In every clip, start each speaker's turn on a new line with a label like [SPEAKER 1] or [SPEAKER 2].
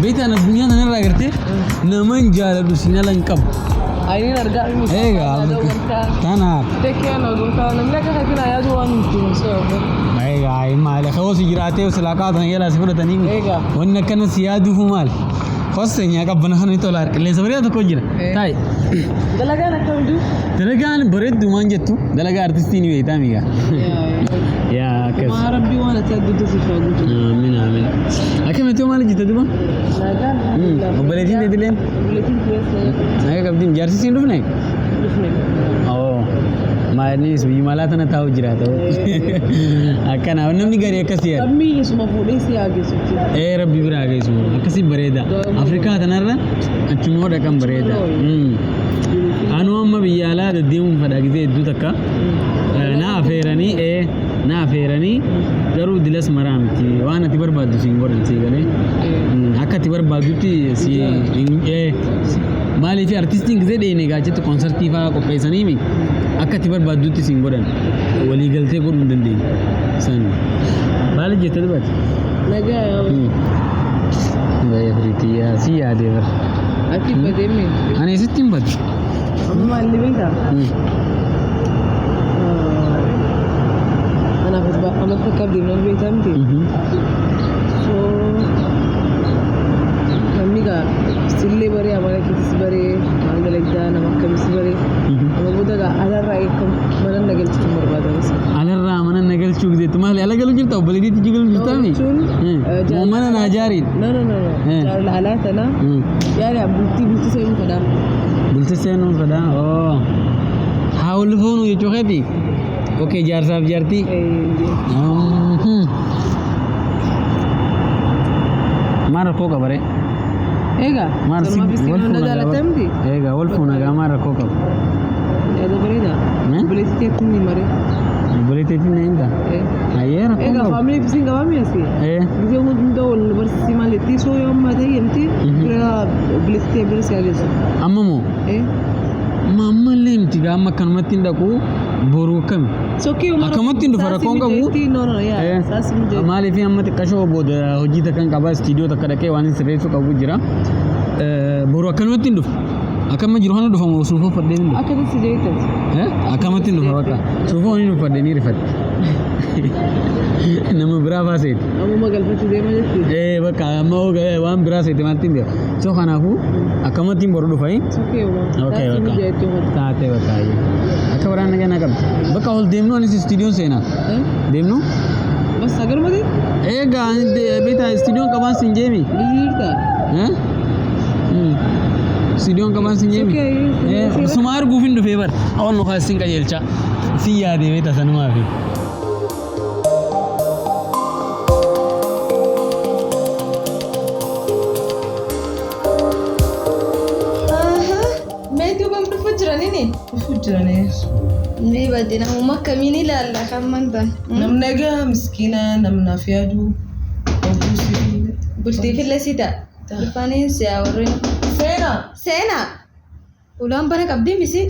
[SPEAKER 1] Beektaan addunyaa kanarraa agartee naman jaaladhu siin ala hin qabu.
[SPEAKER 2] Ayiniin argaa miti.
[SPEAKER 1] Egaa tanaaf.
[SPEAKER 2] Tekkee na goota namni akka keetiin yaadu waan nuti hin
[SPEAKER 1] Egaa maali akka si jiraatee silaa kaatan yaalaa si fudhatanii
[SPEAKER 2] Egaa.
[SPEAKER 1] wanni akkana si yaaduufu maali? Hoste nyaa qabbana kana ni tola qilleensa bareedaa tokko jira. Taa'i.
[SPEAKER 2] Dalagaan akkam jiru?
[SPEAKER 1] Dalagaan bareedduu maan jettu dalagaa artistii ni beektaa migaa. Yaa akkas.
[SPEAKER 2] Maa rabbii waan ati adduutu siif haa guutu.
[SPEAKER 1] Amiin amiin. Akkamitti maal jette duba?
[SPEAKER 2] Nagaan.
[SPEAKER 1] Obboleettiin teetileen
[SPEAKER 2] Obboleettiin keessa
[SPEAKER 1] nagaa qabdiin jaarsi siin dhufne?
[SPEAKER 2] dhufne.
[SPEAKER 1] Oo. Maanis biyyi malaa tana taa'u jiraata. Akkana namni gaarii akkasii yaada.
[SPEAKER 2] Rabbii isuma fuudhee si haa geessu.
[SPEAKER 1] Ee rabbi biraa geessu akkasii bareeda. Afrikaa tanarra achumoo dhaqan bareeda. Anuu amma biyya alaa deddeemuun fedha gisee hedduu takka. Na afeeranii ee na afeeranii garuu dilas maraa miti waan ati barbaaddu siin godhan sii galee. Akka ati barbaaddutti si ee maaliif artistiin gisee dheeyne gaachitti koonsartii fa'aa qopheessanii mi akka ati barbaaddutti siin godhan walii galtee godhuu hin dandeenye. San maali jette dubbate?
[SPEAKER 2] Nagaa yaa
[SPEAKER 1] Baay'ee firiitii si yaadee bara.
[SPEAKER 2] Ati badee mee?
[SPEAKER 1] Ani sitti hin badu.
[SPEAKER 2] Amma maal ni beektaa? Anaaf amatti akka deemnan beektaa miti? So namni gaa sillee baree amala keetis baree maal dalagdaa nama akkamis baree amma booda gaa alarraa akka mana na galchitu barbaadanis.
[SPEAKER 1] Alarraa mana na galchuu gizeetti maali ala galuu jirta obboleettiitti galuu jirtaa mi?
[SPEAKER 2] Jechuun
[SPEAKER 1] Moo mana naa jaariin?
[SPEAKER 2] No no no no jaalala alaa tana yaani bultii bultii seenuu fedhaa.
[SPEAKER 1] Bultii seenuu fedhaa oo haa wal fuunuu jechuu keeti? Okay jaarsaaf jaartii. Maal rakkoo qaba ree?
[SPEAKER 2] Egaa
[SPEAKER 1] Maal si
[SPEAKER 2] sanumaaf isin
[SPEAKER 1] wal
[SPEAKER 2] hunda
[SPEAKER 1] fuuna
[SPEAKER 2] jaalatee miti?
[SPEAKER 1] Egaa wal fuuna gaa maal rakkoo qaba?
[SPEAKER 2] Yaada bareeda. Obboleettii teetti ni maree.
[SPEAKER 1] Obboleettii na hin ta'a. Ayyee rakkoo
[SPEAKER 2] Egaa
[SPEAKER 1] qabu.
[SPEAKER 2] faamilii fi isin qabaa mi'asi? Gisee hunda wal nu barsiisii maal jetti soo yoo ammaa ta'e yemti bira obboleettii tee bira si ageessu.
[SPEAKER 1] Amma moo? Amma ammallee miti gaa amma akkanumatti hin dhaqu boru akkami?
[SPEAKER 2] Sokkii umara
[SPEAKER 1] Akkamatti hin dhufa rakkoon qabu.
[SPEAKER 2] No no yaa saasi mijeetti.
[SPEAKER 1] Maaliif amma xiqqashoo booda hojii takkan qaba istiidiyoo takka dhaqee waan hin sirreessuu qabu jira. Boru akkanumatti hin dhufa. Akkamma jiru kana dhufa moo suufa uffadhee hin dhufa?
[SPEAKER 2] Akkatti si jeettati.
[SPEAKER 1] Akkamatti hin dhufa bakka. Suufa waliin uffadhee ni rifatti. Nama biraa faaseeti.
[SPEAKER 2] Ammuma galfachuu deema jechuudha.
[SPEAKER 1] Ee bakka amma waan biraa seete maaltti hin beeku. So kanaafuu akkamatti hin boru dhufa.
[SPEAKER 2] Sokkii umara.
[SPEAKER 1] Okay,
[SPEAKER 2] Saasi
[SPEAKER 1] bakka.
[SPEAKER 2] mijeetti uffata.
[SPEAKER 1] Taatee bakka ayyee. Akka biraan nagaa naa qabdi. Bakka ol deemnu anis istiidiyoon seenaa. Deemnu?
[SPEAKER 2] Bas agarumati?
[SPEAKER 1] Egaa beektaa istiidiyoon qabaan siin jeemi.
[SPEAKER 2] Biyyi jirta?
[SPEAKER 1] Istiidiyoon qabaan siin jeemi.
[SPEAKER 2] Okay,
[SPEAKER 1] Suma arguuf hin dhufee bara. Ol nu kaasiin qajeelcha. Si yaadee beektaa sanumaafi.
[SPEAKER 3] Mee duubam dhufu jiranini?
[SPEAKER 2] Dhufu jiranii.
[SPEAKER 3] Ni badde namummaa akkamiin ilaalla kan mantan?
[SPEAKER 2] Namni egaa miskiina namnaaf yaadu obuu si.
[SPEAKER 3] Bultiifillee si ta'a. Dhufaniin si haa warreen.
[SPEAKER 2] Seenaa.
[SPEAKER 3] Seenaa! Ulaan bana qabdii misi?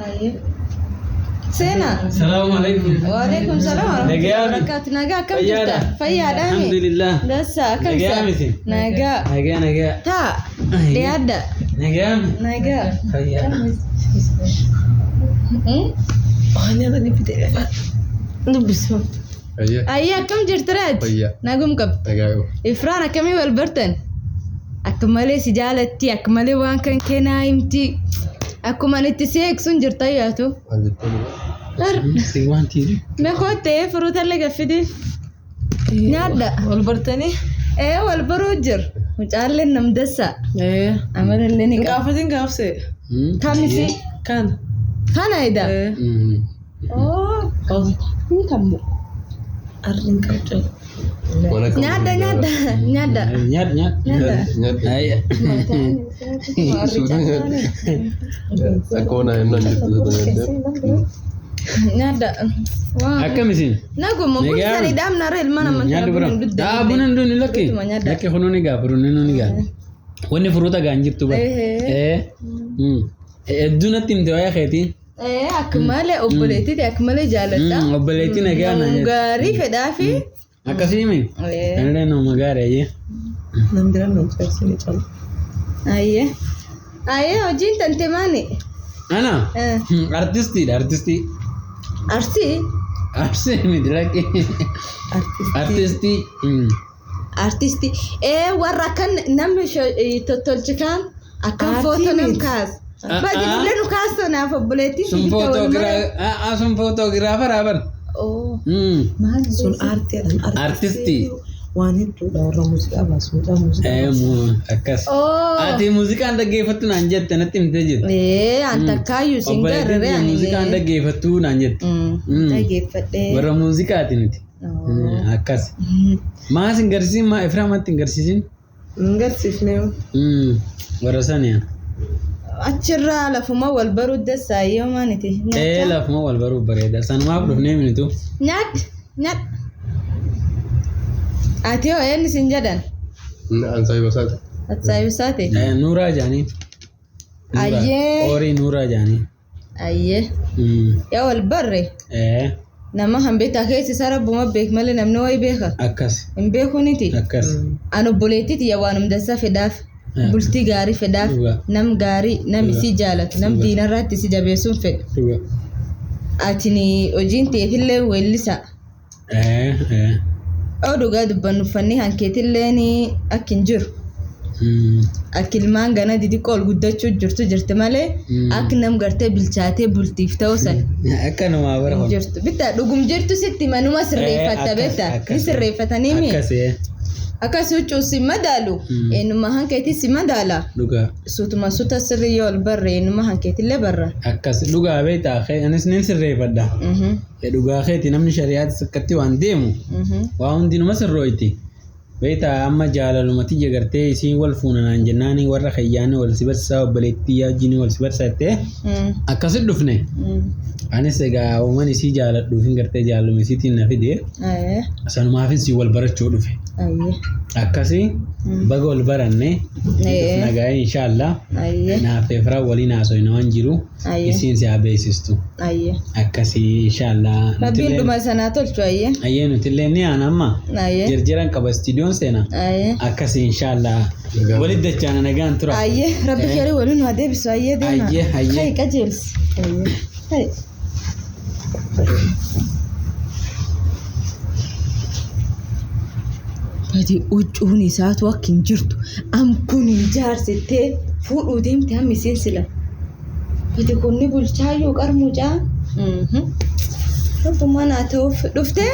[SPEAKER 3] Ayyee. Seenaa!
[SPEAKER 1] Salaamu alaikum.
[SPEAKER 3] Waalaikum salaam warahmatullahi
[SPEAKER 1] Nagayaa mi?
[SPEAKER 3] wabarakatuh. Nagaa akkam jirta?
[SPEAKER 1] Fayyaadha.
[SPEAKER 3] Fayyaadhaa mi?
[SPEAKER 1] Alhamdulillah.
[SPEAKER 3] Dassaa akkam
[SPEAKER 1] Nagayaa
[SPEAKER 3] jirta?
[SPEAKER 1] miti?
[SPEAKER 3] Nagaa.
[SPEAKER 1] Nagaa nagaa.
[SPEAKER 3] Taa. Dhiyaadha.
[SPEAKER 1] Nagaa mi?
[SPEAKER 3] Nagaa.
[SPEAKER 1] Fayyaa.
[SPEAKER 2] Waan nyaata ni fide. Dubbisu.
[SPEAKER 4] Ayyee.
[SPEAKER 3] Ayyee akkam jirta Raaj?
[SPEAKER 4] Fayyaa.
[SPEAKER 3] Nagum qabdi.
[SPEAKER 4] Nagaa qabu.
[SPEAKER 3] Ifraan akkamii wal bartan? Akka malee si jaalatti, akka malee waan kan kennaa himti. Akkuma ani itti si eegsuun jirta yaatu.
[SPEAKER 4] Maal jettee dhugaa?
[SPEAKER 1] Si wanti.
[SPEAKER 3] Mee koottee furuutallee gaffiti. Nyaadha.
[SPEAKER 2] Wal bartanii?
[SPEAKER 3] Ee wal baruu jira. Mucaalleen nam dassaa. Amalallee ni
[SPEAKER 2] Hin
[SPEAKER 3] qaba.
[SPEAKER 2] gaafatin gaafse.
[SPEAKER 3] Kamisi?
[SPEAKER 2] Kan.
[SPEAKER 3] Kana ida? Oo. Hin kammu.
[SPEAKER 2] Arrin qabdu.
[SPEAKER 4] Waan akka
[SPEAKER 3] Nyaadha nyaadha nyaadha.
[SPEAKER 1] Nyaadhu nyaadhu.
[SPEAKER 3] Nyaadha.
[SPEAKER 4] Nyaadhu.
[SPEAKER 1] Ayya.
[SPEAKER 4] Suuta nyaadhu. Akka waan aannaan jirtu suuta nyaadhu.
[SPEAKER 3] Nyaadha. Waa.
[SPEAKER 1] Akkam isin?
[SPEAKER 3] Naguma kun
[SPEAKER 1] Nagaa.
[SPEAKER 3] sani dhaabna irra ilma namaa
[SPEAKER 1] Nyaadhu bira. Haa buna hin duuni lakki.
[SPEAKER 3] Dhuguma nyaadha.
[SPEAKER 1] Lakki kunuu ni gaa furuun ni gaa. Wanni furuuta gaa hin jirtu bara.
[SPEAKER 3] Ehee.
[SPEAKER 1] Ee. Hedduu natti himte waa'ee keetii.
[SPEAKER 3] Ee akka malee obboleettiiti akka malee jaaladha.
[SPEAKER 1] Obboleettii nagaa na
[SPEAKER 3] Gaarii fedhaa fi
[SPEAKER 1] Akkasiimi?
[SPEAKER 3] Ee.
[SPEAKER 1] Anillee nama gaarii ayyee.
[SPEAKER 2] Nam biraan nam cabsine cala.
[SPEAKER 3] Ayyee. Ayyee hojiin tante maani?
[SPEAKER 1] Ana?
[SPEAKER 3] Eh.
[SPEAKER 1] Artistiidha artistii.
[SPEAKER 3] Arsii?
[SPEAKER 1] Arsii miti lakkee.
[SPEAKER 2] Artistii.
[SPEAKER 1] Artistii.
[SPEAKER 3] Artistii. Ee warra akkan namni tottolchi kaan akkan
[SPEAKER 2] Aartii
[SPEAKER 3] footoo nam
[SPEAKER 2] miti.
[SPEAKER 3] kaas.
[SPEAKER 1] Ah,
[SPEAKER 3] Badi
[SPEAKER 1] ah.
[SPEAKER 3] illee nu kaasta naaf obboleettiin
[SPEAKER 1] Sun
[SPEAKER 3] biyya wal mara.
[SPEAKER 1] sun footogiraafaraa bar.
[SPEAKER 3] Oo. Maal
[SPEAKER 2] Sun aartiidhaan.
[SPEAKER 1] Artistii.
[SPEAKER 2] Waan hedduudha warra muuziqaa baasu. Mucaa muuziqaa baasu.
[SPEAKER 1] Akkas.
[SPEAKER 3] Oo.
[SPEAKER 1] Ati muuziqaan dhaggeeffattu naan jette natti himtee jirti.
[SPEAKER 3] Ee an takkaayyuu sin
[SPEAKER 1] Obboleettiin
[SPEAKER 3] garree ani.
[SPEAKER 1] muuziqaan dhaggeeffattu naan jette.
[SPEAKER 3] Dhaggeeffadhee.
[SPEAKER 1] Warra muuziqaati miti. Akkas. Maa sin garsiisin maa Efraamatti hin garsiisin?
[SPEAKER 2] Hin garsiifne.
[SPEAKER 1] Warra saniya.
[SPEAKER 3] Achirraa lafuma wal baruu dassaayyoo maaniti.
[SPEAKER 1] Ee lafuma wal baruuf bareeda. Sanumaaf dhufnee minitu.
[SPEAKER 3] Nyaadhu nyaadhu. Ati hoo eenyu sin jedhan?
[SPEAKER 4] An saahiba isaati.
[SPEAKER 3] Ati saayibisaati?
[SPEAKER 1] Nuuraa jaanii.
[SPEAKER 3] Ayyee.
[SPEAKER 1] Horii nuuraa jaanii.
[SPEAKER 3] Ayyee. Yaa wal barre
[SPEAKER 1] Ee
[SPEAKER 3] nama hambeetaa keessi isaa rabbuma beek malee namni wayi beeka.
[SPEAKER 1] akkas
[SPEAKER 3] Hin beekuniti.
[SPEAKER 1] akkas.
[SPEAKER 3] An obboleettiiti yaa waanum dansaa fedhaaf. Bultii gaarii fedhaaf.
[SPEAKER 1] Dhugaa.
[SPEAKER 3] Nam gaarii nam isii jaalatu nam diinarraatti si jabeessuun fedha.
[SPEAKER 1] Dhugaa.
[SPEAKER 3] Atini hojiin teetillee weellisa.
[SPEAKER 1] Ee ee.
[SPEAKER 3] Oo dhugaa dubbannu uffanni hankeetillee akka hin jiru. Akka ilmaan gana didiqqoo ol guddachuu jirtu jirti malee akka nam gartee bilchaatee bultiif ta'u san
[SPEAKER 1] Akkanumaa bara
[SPEAKER 3] hin jirtu. Bitta dhugum jirtu sitti manuma sirreeffatta beekta. Ni sirreeffatanii mi?
[SPEAKER 1] Akkas ee.
[SPEAKER 3] Akkas huccuu si madaalu eenyummaa hankeetii si madaala.
[SPEAKER 1] Dhugaa.
[SPEAKER 3] Suutuma suuta sirrii yoo ol barre eenyummaa hankeetillee barra.
[SPEAKER 1] Akkas dhugaa beektaa anis nin sirreeffadha. Dhugaa keeti namni shari'aatti akkatti waan deemu waa hundinuma sirrooyti. Beektaa amma jaalaluma tiyya gartee isiin wal fuunanaan jennaani warra kayyaanii wal si barsiisaa obboleettii wajjin wal si barsiisaa jettee akkasit dhufne. Anis egaa uuman isii jaaladhuuf hin gartee jaalaluma isiitiin na fide sanumaafis wal barachuu dhufe. Akkasii baga wal baranne nagaa inshaallah naaf Efraa waliin haasofna waan jiru isiin si haa beeksistu. Akkasii inshaallah.
[SPEAKER 3] Rabbiin dhuma sanaa tolchu ayyee.
[SPEAKER 1] Ayyee nutillee ni aan amma jarjaran qaba istiidiyoon seena. Akkasii inshaallah walitti dachaana nagaan tura.
[SPEAKER 3] Ayyee rabbi keerii waliin waa deebisu ayyee deema.
[SPEAKER 1] Ayyee ayyee.
[SPEAKER 3] Hayi qajeelsi. Hayi. Badi huccuun isaatu akka hin jirtu am kun hin jaarsittee fuudhuu deemte hammi isiin sila. Badi kunni bulchaayyuu qarmucaa. Rabbuma naa ta'uuf dhuftee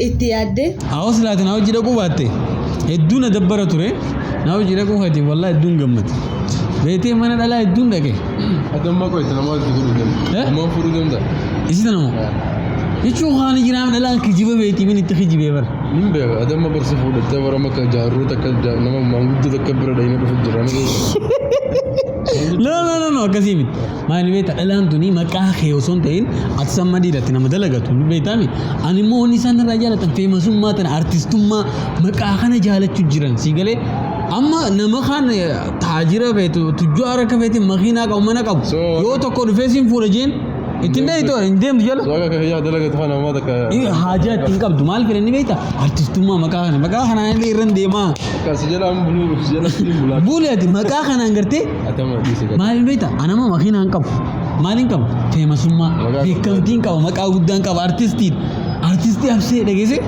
[SPEAKER 3] itti yaaddee.
[SPEAKER 1] Hawaasa laata na hojii dhaquu baatte hedduu na dabbara ture na hojii dhaquu kati wallaahi hedduun gammade. Beetee mana dhalaa hedduun dhaqe.
[SPEAKER 4] Ati amma qoyta nama walitti fuudhuu deemta.
[SPEAKER 1] Eh?
[SPEAKER 4] Amma fuudhuu deemta.
[SPEAKER 1] Isi tana moo? Jechuun waan jiraam dhalaan kijiba beetii min itti kijibee bara.
[SPEAKER 4] Nin beeka ati amma barsi fuudhattee bara makka jaarruu takka nama maanguddoo takka bira dhayinee dhufu jira.
[SPEAKER 1] No no no no akkasii miti. Maali beektaa dhalaan tuni maqaa kee osoo hin ta'in ati samma dhiiratti nama dalagatu beektaami. Ani immoo wanni isaan irraa jaalatan feemasummaa tana artistummaa maqaa kana jaalachuu jiran sii galee amma nama kaan taajira feetu tujjaara akka feete makiinaa qabu mana qabu yoo tokko dhufee siin fuudha jeen ittiin dheeytu hin deemtu jala.
[SPEAKER 4] Waaqa akka kiyyaa dalagatu kana nama takka.
[SPEAKER 1] Haajaa ittiin qabdu maal fedhanii beektaa artistummaa maqaa kana maqaa kanaan illee irra hin deemaa.
[SPEAKER 4] Akka si jala amma buluu si jala siin bulaa.
[SPEAKER 1] Bulee ati maqaa kanaan gartee
[SPEAKER 4] Ati amma dhiisi gad.
[SPEAKER 1] Maaliin beektaa? Anama makiinaa hin qabu. Maaliin qabu? Feemasummaa, beekamtii hin qaba, maqaa guddaa hin qaba, artistiin. Artistii habsee dhageesse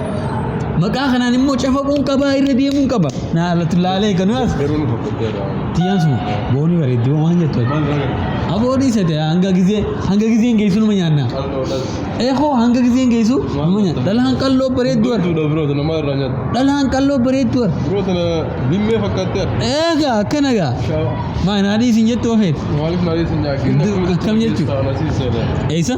[SPEAKER 1] maqaa kanaan immoo cafaquun qaba, irra deemuun qaba. Naa laalee kan as.
[SPEAKER 4] Garuu nu fakkatteera.
[SPEAKER 1] Tiyyaan suma boonii bareedduu waan jettu.
[SPEAKER 4] Maal irraa
[SPEAKER 1] Aboonii isa ta'e hanga gizee hanga gizeen geessu numa nyaanna.
[SPEAKER 4] qal'oo dhas.
[SPEAKER 1] Eekoo hanga gizeen geessu numa nyaanna. Dhalaan qalloo bareedduu arga.
[SPEAKER 4] Gudduudha biroo nama irraa nyaata.
[SPEAKER 1] Dhalaan qalloo bareedduu arga.
[SPEAKER 4] Biroo tana bimmee fakkaatteera.
[SPEAKER 1] Eegaa akkana gaa.
[SPEAKER 4] Shaawa.
[SPEAKER 1] Maa naadii isin jettu ofeet.
[SPEAKER 4] Maaliif naadii isin nyaaqin?
[SPEAKER 1] Akkam jechuudha? Eessa?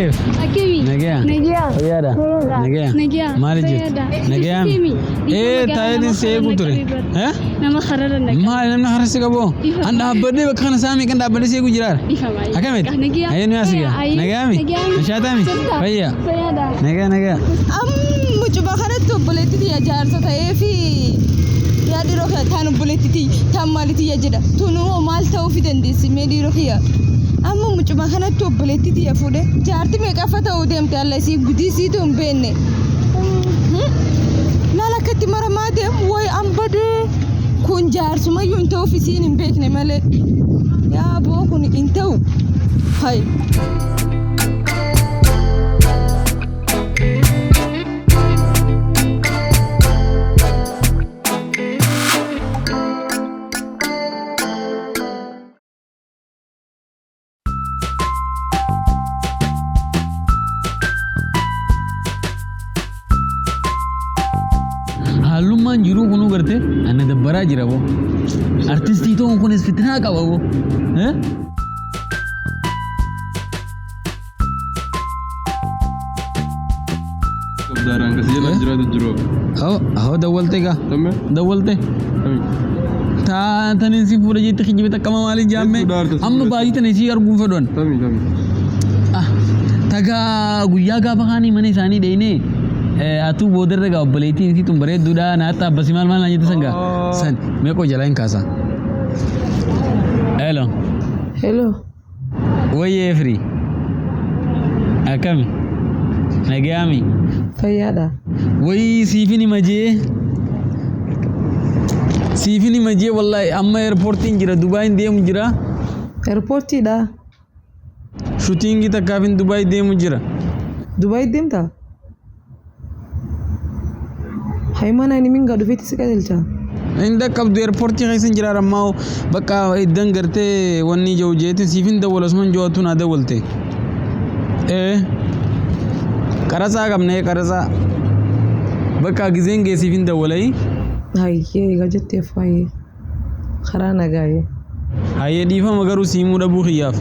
[SPEAKER 1] Keef?
[SPEAKER 5] Akemi.
[SPEAKER 1] Nagaya.
[SPEAKER 5] Nagaya.
[SPEAKER 1] Fayyaadha. Nagaya.
[SPEAKER 5] Nagaya.
[SPEAKER 1] Maali jirti? Nagaya. Ee taa'ee si eeguu ture. Eh?
[SPEAKER 5] Nama karara naqa.
[SPEAKER 1] Maali namni harasi qabu? An dhaabbadhee bakka kana saamii kan dhaabbadhee si eeguu jiraara.
[SPEAKER 5] Dhifa baay'ee.
[SPEAKER 1] Akkamitti?
[SPEAKER 5] Nagaya.
[SPEAKER 1] Ayyee nu as gaa. Nagayaami? Nishaataami? Fayyaa.
[SPEAKER 5] Fayyaadha.
[SPEAKER 1] Nagaya nagaya.
[SPEAKER 3] Amma cuma kanatti obboleetti tiyya jaarsa ta'ee fi yaa dhiiroo kiyya taan obboleetti tiyya taan maali tiyya jedha tunuu maal ta'uufi dandeessi mee dhiiroo kiyya amma mucuma kanatti obboleetti tiyya fuudhe jaarti meeqaffa ta'uu deemte alla isii gudii isiitu hin beekne. Laala akkatti maramaa deemu wayi ambadee kun jaarsumayyuu hin ta'uuf isiin hin beekne malee yaa boo kun hin ta'u hayi.
[SPEAKER 1] Hallummaan jiruu kunuu gartee ana dabbaraa jira boo. Artistii ta'uun kunis fitinaa qaba boo. Eh?
[SPEAKER 4] Qabdaaraan kasi jala jiraatu jiru.
[SPEAKER 1] Hoo hoo dawwalte gaa.
[SPEAKER 4] Tamme?
[SPEAKER 1] Dawwalte.
[SPEAKER 4] Tami.
[SPEAKER 1] Taataniin si fuudha jetti kijibe takkama maaliin jaamme amma baay'ee tana isii arguun fedhan.
[SPEAKER 4] Tami tami.
[SPEAKER 1] Ah, tagaa guyyaa gaafa kaanii mana isaanii dheenee atuu boodarra gaa obboleettiin isii tun bareedduudha naatta abbasii maal maal naan jette san gaa san meeqoo jalaa hin kaasa. Hello.
[SPEAKER 2] Hello.
[SPEAKER 1] Wayyee firii. Akkami? Nagayaami?
[SPEAKER 2] Fayyaadha.
[SPEAKER 1] Wayii siifin hima jee. Siifin hima jee wallahi amma airpoortiin jira Dubaayin deemu jira.
[SPEAKER 2] Airpoortiidha.
[SPEAKER 1] Shootingii takkaafin Dubaay deemu jira.
[SPEAKER 2] Dubaay deemtaa? Hayi mana inni mingaa dhufeetti si qajeelcha.
[SPEAKER 1] Inni dhaqqabdu airpoortii keessa hin jira ammaa bakka iddan gartee wanni jiru jeetiin siifin dawwala osuma hin naa dawwalte. Ee qarasaa qabnee qarasaa bakka gizeen geessiif hin dawwalayi.
[SPEAKER 2] Hayyee egaa jetteef hayyee karaa nagaayee.
[SPEAKER 1] Hayyee dhiifama garuu siimuu dhabuu kiyyaaf.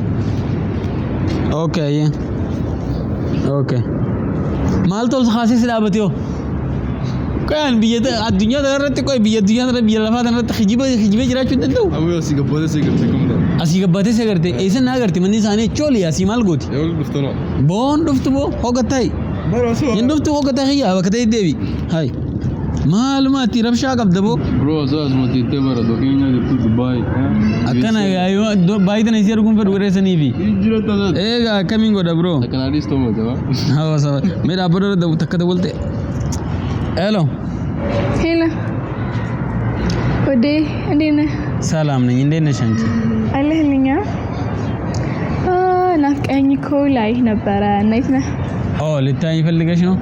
[SPEAKER 1] Okay hayyee. Okay. Maal tolsa kaasee si dhaabate hoo? Qoyaan biyya addunyaa kanarratti qoy biyya addunyaa kanarratti biyya lafaa kanarratti kijiba kijibee jiraachuu hin danda'u.
[SPEAKER 4] Amma yoo si gabbaatee si garte kumta.
[SPEAKER 1] Asii gabbaatee si agarte eessa na agarte manni isaanii chooli asii maal gooti?
[SPEAKER 4] Yoo dhuftanoo.
[SPEAKER 1] Boon dhuftu boo hooggattaayi.
[SPEAKER 4] Bara osoo.
[SPEAKER 1] Hin dhuftu hooggattaa kiyyaa bakka ta'e deebi. Hayi. Maalumaatti rabshaa qabda boo.
[SPEAKER 4] Bro osoo asuma teettee bara Kenya jirtu Dubaay.
[SPEAKER 1] Akkana baay'ee isii arguun fedhu godheessaniifi.
[SPEAKER 4] Jiraata zaat.
[SPEAKER 1] Egaa akkamiin godha bro?
[SPEAKER 4] Takkanaanis ta'uu mata.
[SPEAKER 1] Hawa saba. Mee dhaabbata takka dawwalte. Hello.
[SPEAKER 5] ሄሎ ወዴ እንዴት ነህ?
[SPEAKER 1] ሰላም ነኝ። እንዴት ነሽ አንቺ?
[SPEAKER 5] አለህልኛ? ናፍቀኸኝ እኮ ላይህ ነበረ። እና የት ነህ?
[SPEAKER 1] ኦ ልታይኝ ፈልገሽ ነው?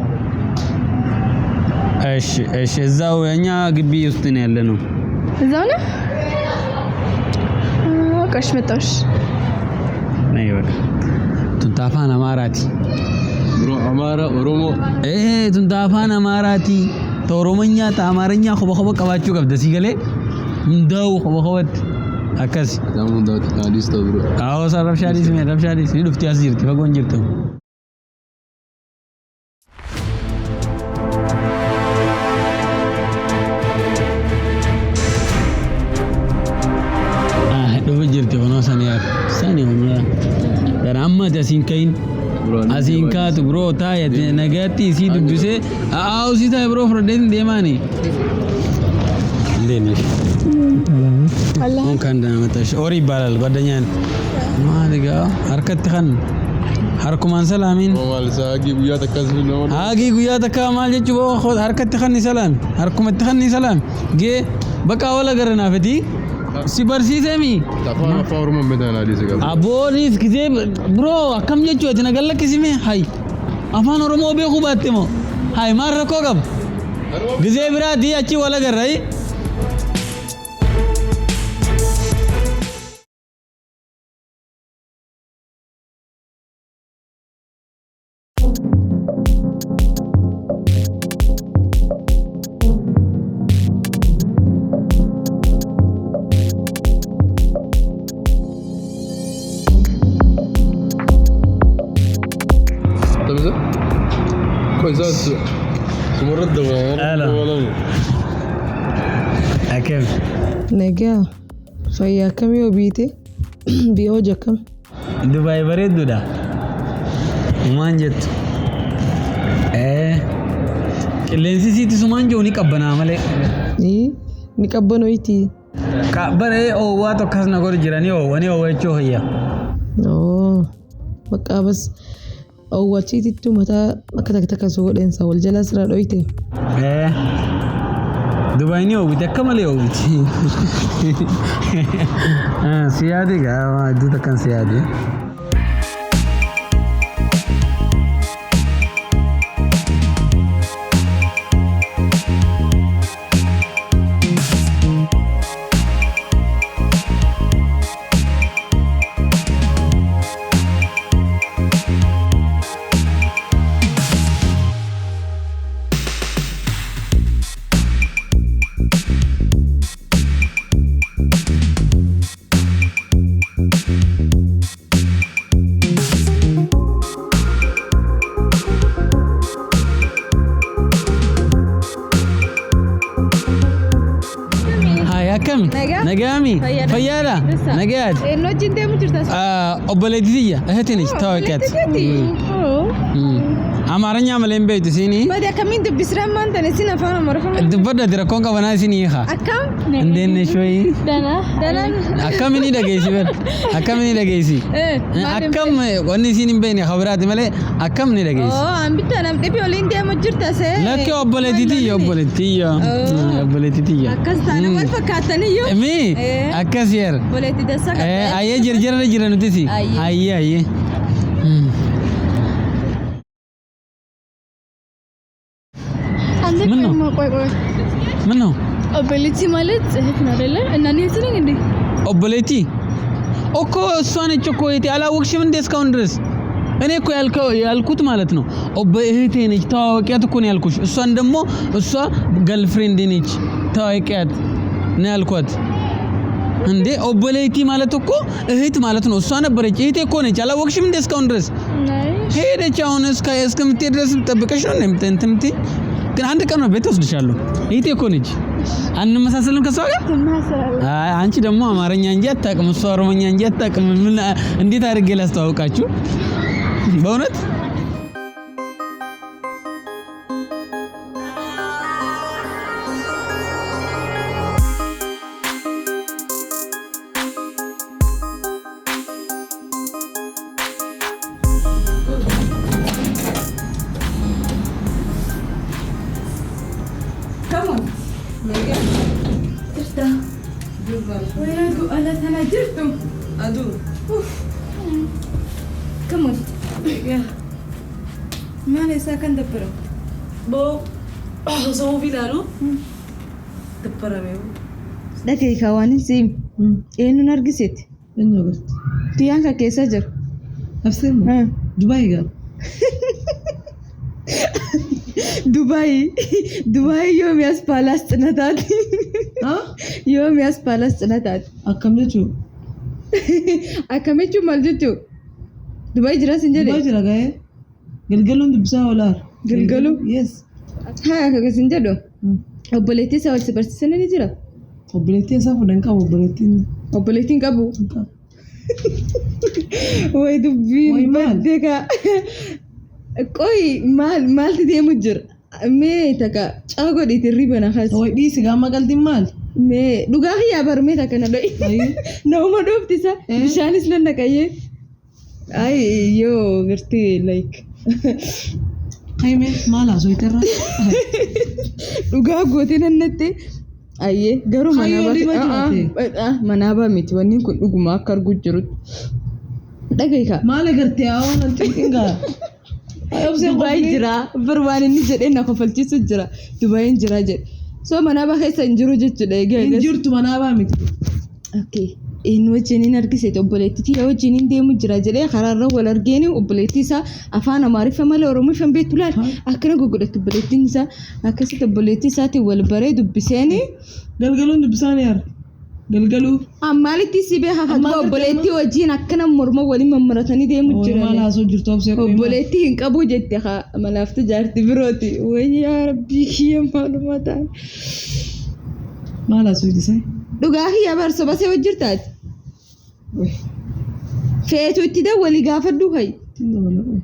[SPEAKER 1] እሺ እሺ፣ እዛው እኛ ግቢ ውስጥ ነው ያለ ነው።
[SPEAKER 5] እዛው ነህ? በቃ እሺ፣ መጣሁ። እሺ።
[SPEAKER 1] ነይ በቃ ቱንታ afaan Amaaraati.
[SPEAKER 4] Bro Amaara Oromoo.
[SPEAKER 1] Ee tunta afaan Amaaraati. Ta Oromonyaa ta Amaaranyaa koba koba qabaachuu qabda sii galee hundaa'u koba kobatti akkas.
[SPEAKER 4] Nama hundaa takkanaanis ta'u bro.
[SPEAKER 1] Hawaasa rabshaadhis mee rabshaadhis ni dhufti as jirti fagoon jirtu. Ah, dhufu jirti kunoo sani yaa sani kunoo gara amma ati asiin kayin
[SPEAKER 4] Bro
[SPEAKER 1] asiin kaatu bro taa'e nagaatti isii dubbisee a'aa usii taa'e bro fudhadhee deemaani. እንዴት ነሽ? እንኳን ደህና መጣሽ። ኦሪ ይባላል ጓደኛዬ ነው። maali gaa harkatti kan harkumaan salaamiin
[SPEAKER 4] Maal isaa hagii guyyaa takkas nama.
[SPEAKER 1] haagii guyyaa takka maal jechuu boo harkatti kan ni salaami harkumatti kan ni salaami gee bakka wala gara naafeti si barsiiseemi
[SPEAKER 4] Afaan afaan Oromoo hin beektan adiis qaba.
[SPEAKER 1] aboonis gisee bro akkam jechuu ati nagan lakkisime hay afaan oromoo beekuu baatte moo hay maal rakkoo qaba gisee biraatii achi wala garrayi
[SPEAKER 4] Sumarra
[SPEAKER 1] Hello.
[SPEAKER 4] dabalame.
[SPEAKER 1] Akkam.
[SPEAKER 2] Nagaa fayyaa akkamii yoo biite biyya hojii akkam?
[SPEAKER 1] Dubaay bareedduudha. Maal jettu? Qilleensi isiitti sumaan jiru ni qabbanaa malee.
[SPEAKER 2] Ni qabbanoyti.
[SPEAKER 1] Baree oowwaa tokkos na godhu jiranii oowwanii oowwa jechuu fayya.
[SPEAKER 2] Oo bakka bas oowwachiitittuu mataa akka takka takka soo godheensa wal jalaa sirraa dhoyte.
[SPEAKER 1] Dubaay ni oowwiti akka malee oowwiti. Si yaade gaa iddoo takkan si yaade. Haay akkami?
[SPEAKER 3] Nagaa.
[SPEAKER 1] Nagaami?
[SPEAKER 3] Fayyaadha.
[SPEAKER 1] Fayyaadha?
[SPEAKER 3] Dursa.
[SPEAKER 1] Nagaati?
[SPEAKER 3] Eenyu wajjin deemu jirta?
[SPEAKER 1] Obboleettii tiyya እህቴ ነች ታወቂያት። አማርኛ malee hin beektu isiin
[SPEAKER 3] Badi akkamiin dubbisraan maan tane isin afaan Amaariffaa
[SPEAKER 1] dubbadhati rakkoon qabanaa isin hiika.
[SPEAKER 3] akkam?
[SPEAKER 1] እንዴት ነሽ ወይ?
[SPEAKER 5] ደህና
[SPEAKER 3] Dalaan
[SPEAKER 1] Akkamini dhageessi ber akkamini dhageessi akkam wanni isiin hin beekne kabiraati malee akkam ni dhageessi.
[SPEAKER 3] Oo an bittaa nam dhibi waliin deemu jirta see.
[SPEAKER 1] Lakki obboleettii tiyya obboleettii tiyya obboleettii tiyya.
[SPEAKER 3] Akkas taana wal fakkaataniyyuu.
[SPEAKER 1] Mi akkas yeer.
[SPEAKER 3] Obboleettii dassaa kan ta'e.
[SPEAKER 1] Ayyee jirjirra jira nutis.
[SPEAKER 3] Ayyee.
[SPEAKER 1] Ayyee ayyee.
[SPEAKER 5] አንተ
[SPEAKER 1] ምን ነው?
[SPEAKER 5] ቆይ ቆይ ቆይ
[SPEAKER 1] ምን ነው
[SPEAKER 5] Obboleettii ማለት እህት ነው አይደለ? እና እኔ እህት ነኝ እንዴ?
[SPEAKER 1] Obboleettii እኮ እሷ ነች እኮ እህቴ። አላወቅሽም እንዴ እስካሁን ድረስ? እኔ እኮ ያልከው ያልኩት ማለት ነው ኦቦ እህቴ ነች ተዋወቂያት እኮ ነው ያልኩሽ። እሷን ደግሞ እሷ girlfriend ነች ተዋወቂያት ነው ያልኳት። እንዴ obboleettii ማለት እኮ እህት ማለት ነው። እሷ ነበረች እህቴ እኮ ነች። አላወቅሽም እንዴ እስካሁን ድረስ?
[SPEAKER 5] አይ
[SPEAKER 1] ሄደች። አሁን እስከ እስከምትሄድ ድረስ ጠብቀሽ ነው እንዴ እንትን የምትይኝ? ግን አንድ ቀን ነው ቤት ወስድሻለሁ። እህቴ እኮ ነች። አንመሳሰልም ከሷ ጋር?
[SPEAKER 5] ትመሳሰላለህ።
[SPEAKER 1] አይ አንቺ ደግሞ አማርኛ እንጂ አታውቅም፣ እሷ ኦሮሞኛ እንጂ አታውቅም። ምን እንዴት አድርጌ ላስተዋውቃችሁ? በእውነት
[SPEAKER 3] Wayna ala tana jirtu.
[SPEAKER 2] Aduu.
[SPEAKER 3] Come on. Maal isaa kan dabbaramu?
[SPEAKER 2] Boo osoo ofii ilaalu dabbarame.
[SPEAKER 3] Dhageekaa waan hin siim. Eenyuun argiseeti?
[SPEAKER 2] Eenyu agarti?
[SPEAKER 3] Tiyyaan kan keessa jira.
[SPEAKER 2] Absee moo? Dubaay gaa.
[SPEAKER 3] Dubaay. Dubaay yoomiyaas paalaas cinataati. Yoomiyaas paalaas cinataati.
[SPEAKER 2] Akkam jechuun?
[SPEAKER 3] Akkam jechuun maal jechuu? Dubaay jiraas hin
[SPEAKER 2] Dubaay
[SPEAKER 3] jedhe?
[SPEAKER 2] jira ga'ee. Galgaluun dubbisaa oolaara.
[SPEAKER 3] Galgaluu?
[SPEAKER 2] Yes.
[SPEAKER 3] Haa akkas hin jedhu. Obboleettii isaa wal si barsiisan ni jira.
[SPEAKER 2] Obboleettiin isaa fuudhan qabu obboleettiin.
[SPEAKER 3] Obboleettiin qabu.
[SPEAKER 2] Hin qabu.
[SPEAKER 3] Way dubbiin
[SPEAKER 2] Way maal?
[SPEAKER 3] baddee kaa. Qoy maal maalti deemu jira? Mee takka caa godhiitiin riba na kaas.
[SPEAKER 2] Way dhiisi gaama qaltiin maal?
[SPEAKER 3] Mee dhugaa kiyyaa bar mee takka na dho'i.
[SPEAKER 2] Ayyee.
[SPEAKER 3] Nama dhooftisa. Bishaanis nan naqayyee. Ay yoo gartee like
[SPEAKER 2] Hayme maal haasoo irra?
[SPEAKER 3] Dhugaa gootee nan natte. Ayyee garuu
[SPEAKER 2] Hayyoo
[SPEAKER 3] manaa
[SPEAKER 2] riba jiraate?
[SPEAKER 3] Manaa miti wanni kun dhuguma akka argu jirutti. Dhagahi kaa.
[SPEAKER 2] Maal agartee haa waan cinqin gaa?
[SPEAKER 3] Dubaay jira bar waan inni jedhee na kofalchiisu jira Dubaayin jira jedhe. So manaa keessa hin jiru jechuudha egaa.
[SPEAKER 2] Hin jirtu manaa baa miti.
[SPEAKER 3] Okay. Inni wajjin hin argiseeti obboleettii tiyya wajjin hin deemu jira jedhee karaarra wal argeeni obboleettii isaa afaan Amaariffa malee Oromoo hin beektu laal akkana gugudhatti obboleettiin isaa akkasitti obboleettii isaatiin wal baree dubbiseeni
[SPEAKER 2] Galgaluun dubbisaan yaara. Galgaluu.
[SPEAKER 3] Maalitti si beeka
[SPEAKER 2] Amma
[SPEAKER 3] kan
[SPEAKER 2] agartee
[SPEAKER 3] obboleettii wajjin akkana morma waliin mammaratanii deemu
[SPEAKER 2] Maal
[SPEAKER 3] jiran.
[SPEAKER 2] haasoo jirtu obsee qoyii maal?
[SPEAKER 3] Obboleettii hin qabu jette haa malaaftu jaarti birooti. Wayyaa rabbii kiyya maaluma ta'an.
[SPEAKER 2] Maal haasoo jirti sai?
[SPEAKER 3] Dhugaa kiyya barso basee hojjirtaati. Feetu itti dawwalii gaafadhu hayi.
[SPEAKER 2] Ittiin dabala qoyi.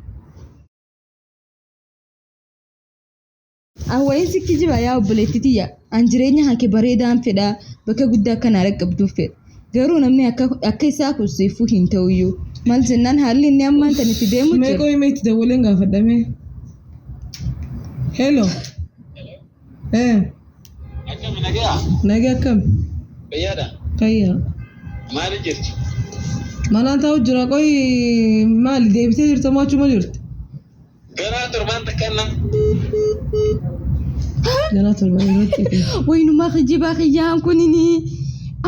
[SPEAKER 3] Awwayin sikki jiba yaa obboleettii tiyya. An jireenya hanke bareedaan fedhaa bakka guddaa akka naa dhaqqabduuf fedha. Garuu namni akka isaa kurseeffuu hin ta'uyyuu. Maal jennaan haalli inni ammaan tan itti deemu
[SPEAKER 2] Mee
[SPEAKER 3] jira.
[SPEAKER 2] qoyi mee itti dawwaleen gaafadhamee. Hello.
[SPEAKER 6] Akkami nagaa?
[SPEAKER 2] Nagaa akkami?
[SPEAKER 6] Fayyaadha?
[SPEAKER 2] Fayyaa.
[SPEAKER 6] Maali jirti?
[SPEAKER 2] Manaan taa'u jira qoyi maali deebitee jirta moo achuma jirti?
[SPEAKER 6] Ganaa torbaan takka na.
[SPEAKER 2] Ganaa torban irratti.
[SPEAKER 3] Waynumaa kijibaa kiyyaan kunini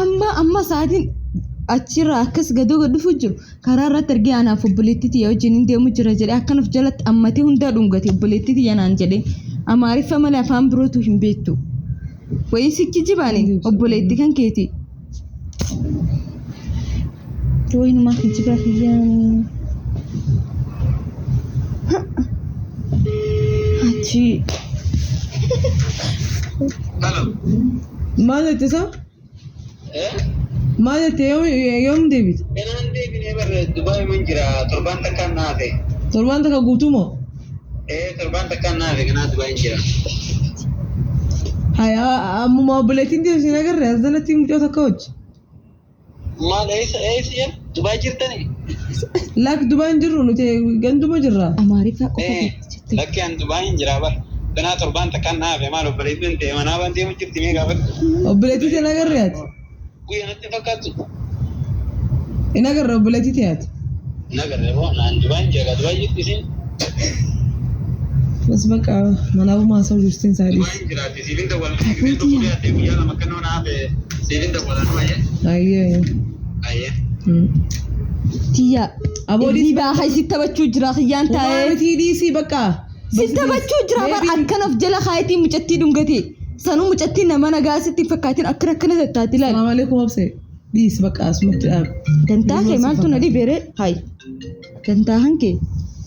[SPEAKER 3] amma sa'aatiin achirraa akkas gadoo gad dhufu jiru karaa irratti argee anaaf obboleettii tiyya wajjin hin deemu jira jedhee akkan of jalatti ammatee hundaa dhungate obboleettii tiyya naan jedhee amaariffa malee afaan birootu hin beektu. Wayii si kijibaani obboleettii kan keeti. Waynumaa kijibaa kiyyaan. Achi.
[SPEAKER 6] Halo.
[SPEAKER 2] Maal jette isa? Maal jette yoom deebite?
[SPEAKER 6] Ganaan deebinee barre Dubaay mun jira torbaan takka naafe.
[SPEAKER 2] Torbaan takka guutuu moo?
[SPEAKER 6] Torbaan takka naafe ganaa Dubaay jira.
[SPEAKER 2] Haya ammuma obboleettiin deebisee agarre as jalatti mucoo takka hojii.
[SPEAKER 6] Maal eessa eessa jira? Dubaay jirtanii?
[SPEAKER 2] Laak Dubaay hin jirru nuti ganduma jirra.
[SPEAKER 3] Amaariffaa qofa jette.
[SPEAKER 6] Lakki an Dubaay hin jira bar. Ganaa torbaan takka naafe maal obboleettiin ta'e manaa baan deemu jirti mee gaafadhu.
[SPEAKER 2] Obboleettii ta'e agarre ati.
[SPEAKER 6] Guyyaa natti fakkaattu.
[SPEAKER 2] Hin agarre obboleettii ta'e ati.
[SPEAKER 6] Nagarre boo naan Dubaay hin jira Dubaay jirti isin.
[SPEAKER 2] Bas bakka manaafuma haasa'u jirtiin isaa
[SPEAKER 6] Dubaay
[SPEAKER 2] dhiisi.
[SPEAKER 6] hin jiraatti siifin dawwalan tokko dhiyaatee guyyaa lama akka nama naafe siifin dawwalan ayyee.
[SPEAKER 2] Ayyee.
[SPEAKER 6] Ayyee.
[SPEAKER 3] Tiyya.
[SPEAKER 2] Aboo dhiisi.
[SPEAKER 3] Riibaa hay si taphachuu jira kiyyaan taa'ee.
[SPEAKER 2] Maalitii dhiisii bakka.
[SPEAKER 3] Si taphachuu jira bar akkan of jala kaayatii mucattii dhungate. Sanuu mucattiin nama nagaa sitti hin fakkaatin akkana akkana tattaati ilaali.
[SPEAKER 2] Salaamu alaikum obsee. Dhiisi bakka asumatti dhaabu.
[SPEAKER 3] Dantaa kee maaltu na dhibere hayi. Dantaa hankee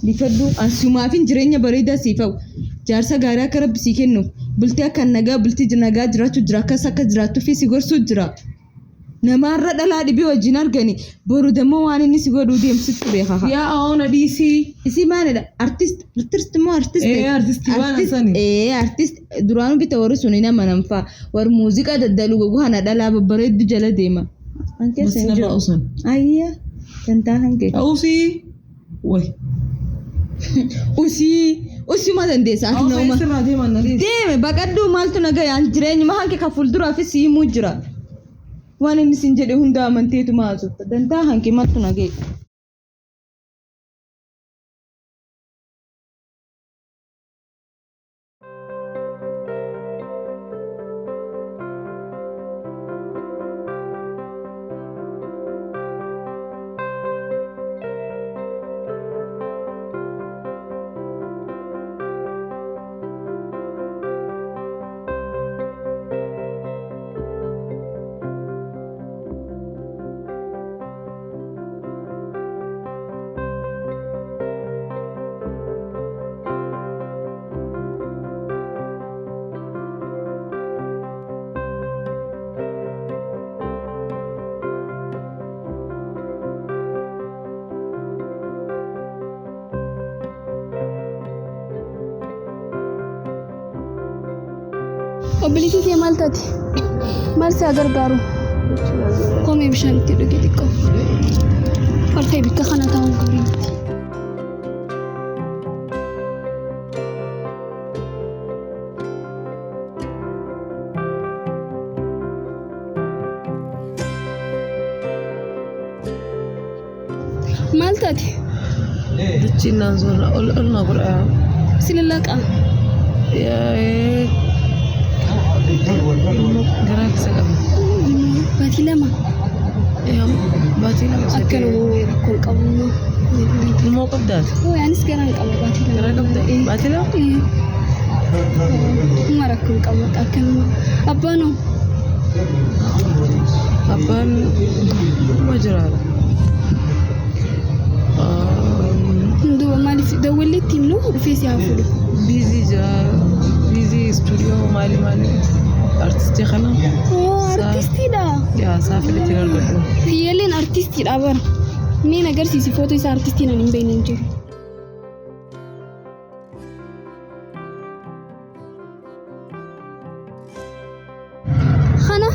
[SPEAKER 3] bifadhu an sumaafin jireenya bareedaa siif hawwu. Jaarsa gaarii akka rabbi sii kennuuf bultii akka nagaa bultii nagaa jiraachuu jira akkas akka jiraattuu fi si gorsuu jira. Namaarra dhalaa dhibii wajjin argani boru dammoo waan inni si godhuu deemsitu beeka.
[SPEAKER 2] Yaa oona dhiisii.
[SPEAKER 3] Isii maalidha? Artist artist moo artist?
[SPEAKER 2] Artistii waan asani.
[SPEAKER 3] Artist duraanuu bita warri sun hin amanan fa'a. Warri muuziqaa daddalu gogu kana dhalaa babbareeddu jala deema. An keessa hin
[SPEAKER 2] Bas
[SPEAKER 3] jiru.
[SPEAKER 2] narraa usan.
[SPEAKER 3] Ayyaa dantaa kan kee.
[SPEAKER 2] Usii. Way.
[SPEAKER 3] Usii usuma dandeessa ati
[SPEAKER 2] Awwa
[SPEAKER 3] nama.
[SPEAKER 2] sirraa deeman na dhiisi.
[SPEAKER 3] Deeme baqadhuu maaltu na gahe an jireenyuma hanke ka fuulduraafis himuu jira. Waan inni sin jedhe hunda amanteetu maasofta. Dantaa hanke maaltu na gahe.
[SPEAKER 5] Obboleettii kee maal taate? Maal si haa gargaaru? Koomee bishaan itti dhugi xiqqoo. Ol ka'ii bakka kana taa'uun gaarii miti. Maal taate?
[SPEAKER 2] Dachiin naan soorra ol ol na godha.
[SPEAKER 5] Si lallaaqa?
[SPEAKER 2] Yaa garaa keessa qaba.
[SPEAKER 5] Baatii 2.
[SPEAKER 2] Yaa baatii 2 sadii.
[SPEAKER 5] Akkanuma rakkoo hin qabu.
[SPEAKER 2] Ilmoo qabdaati.
[SPEAKER 5] Oo anis garaan qaba baatii 2.
[SPEAKER 2] Garaa qabda? Baatii 2?
[SPEAKER 5] Uma rakkoo hin qabu akkanuma. Abbaan hoo?
[SPEAKER 2] Abbaan ma jiraadha.
[SPEAKER 5] Duuba maaliif dawwallee itti himnu dhufee si haa fuudhu.
[SPEAKER 2] Busy jira. Busy studio maali maali artistii kana.
[SPEAKER 5] Oo artistiidha.
[SPEAKER 2] Yaa isaa fedhetiin argadhu.
[SPEAKER 5] Hiyyeelleen artistiidha bara. Mee na agarsiisi footoo isaa artistiin ani hin beekne hin jiru. Kana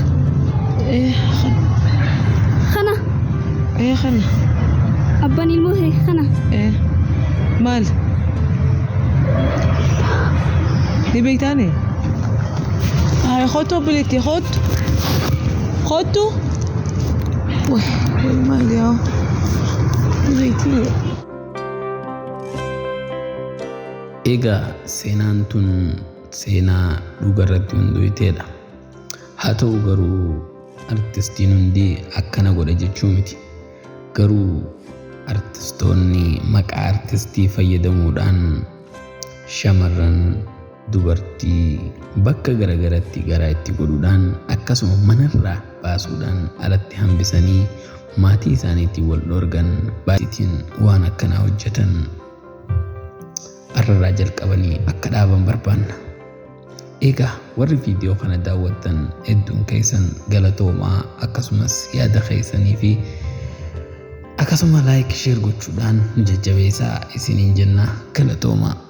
[SPEAKER 2] Eh kana.
[SPEAKER 5] kana
[SPEAKER 2] Eh kana.
[SPEAKER 5] abbaan ilmoo ta'e kana.
[SPEAKER 2] Eh maal? Ni beektaani? Haa kottu obboleettii kottu. Kottu. Way way maal yaa? Ni beektii?
[SPEAKER 1] Egaa seenaan tun seenaa dhugarratti hundoofteedha. Haa ta'u garuu artistiin hundi akkana godha jechuu miti. Garuu artistoonni maqaa artistii fayyadamuudhaan shamarran dubartii bakka garagaratti garaa itti godhuudhaan akkasuma manarraa baasuudhaan alatti hambisanii maatii isaaniitiin wal dhorgan baay'eetiin waan akkanaa hojjetan arrarraa jalqabanii akka dhaaban barbaanna. Egaa warri viidiyoo kana daawwattan hedduun keessan galatoomaa, akkasumas yaada keessanii fi akkasuma like, share gochuudhaan nu jajjabeessaa isiniin jenna, galatoomaa.